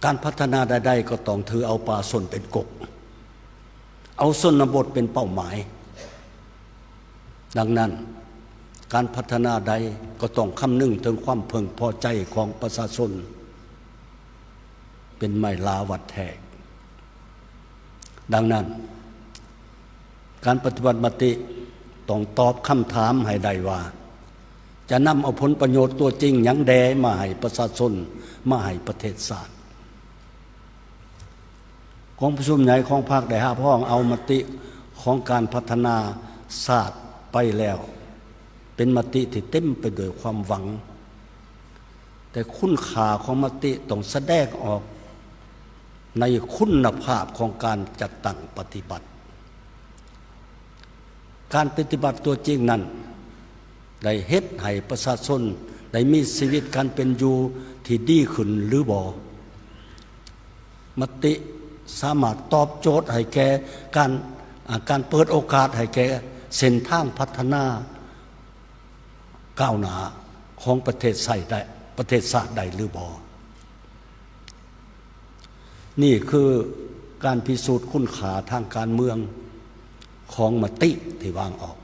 ການພັດທະນາໃດໆ ກໍຕ້ອງຖືເອົາປະຊາຊົນເປັນກົກ, ເອົາຊົນນະບົດເປັນເປົ້າໝາຍ. ດັ່ງນັ້ນ, ການພັດທະນາໃດກໍຕ້ອງຄຳນຶງເຖິງຄວາມເພິ່ງພໍໃຈຂອງປະຊາຊົນ ເປັນໄມ້ລາວັດແທກ. ດັ່ງນັ້ນ, ການປະຕິບັດມະຕິຕ້ອງຕອບຄຳຖາມໃຫ້ໄດ້ວ່າ ຈະນຳເອົາຜົນປະໂຫຍດຕົວຈິງຫຍັງແດ່ມາໃຫ້ປະຊາຊົນ, ມາໃຫ້ປະເທດຊາດ. ກອງປະຊຸມໃຫຍ່ຂອງພັກໄດ້ຮັບຮອງເອົາມະຕິຂອງການພັດທະນາຊາດໄປແລ້ວ ເປັນມະຕິທີ່ເຕັມໄປດ້ວຍຄວາມຫວັງ, ແຕ່ຄຸນຄ່າຂອງມະຕິຕ້ອງສະແດງອອກໃນຄຸນນະພາບຂອງການຈັດຕັ້ງປະຕິບັດ. ການປະຕິບັດຕົວຈິງນັ້ນ ໄດ້ເຮັດໃຫ້ປະຊາຊົນໄດ້ມີຊີວິດການເປັນຢູ່ທີ່ດີຂຶ້ນຫຼືບໍ່? ມະຕິສາມາດຕອບໂຈດໃຫ້ແກ່ການ, ອາ, ການເປີດໂອກາດໃຫ້ແກ່ເສັ້ນທາງພັດທະນາກ້າວໜ້າຂອງປະເທດໄຊໄດ້, ປະເທດຊາດໄດ້ຫຼືບໍ່? ນີ້ຄືການພິສູດຄຸນຄ່າທາງການເມືອງຂອງມະຕິທີ່ວາງອອກ.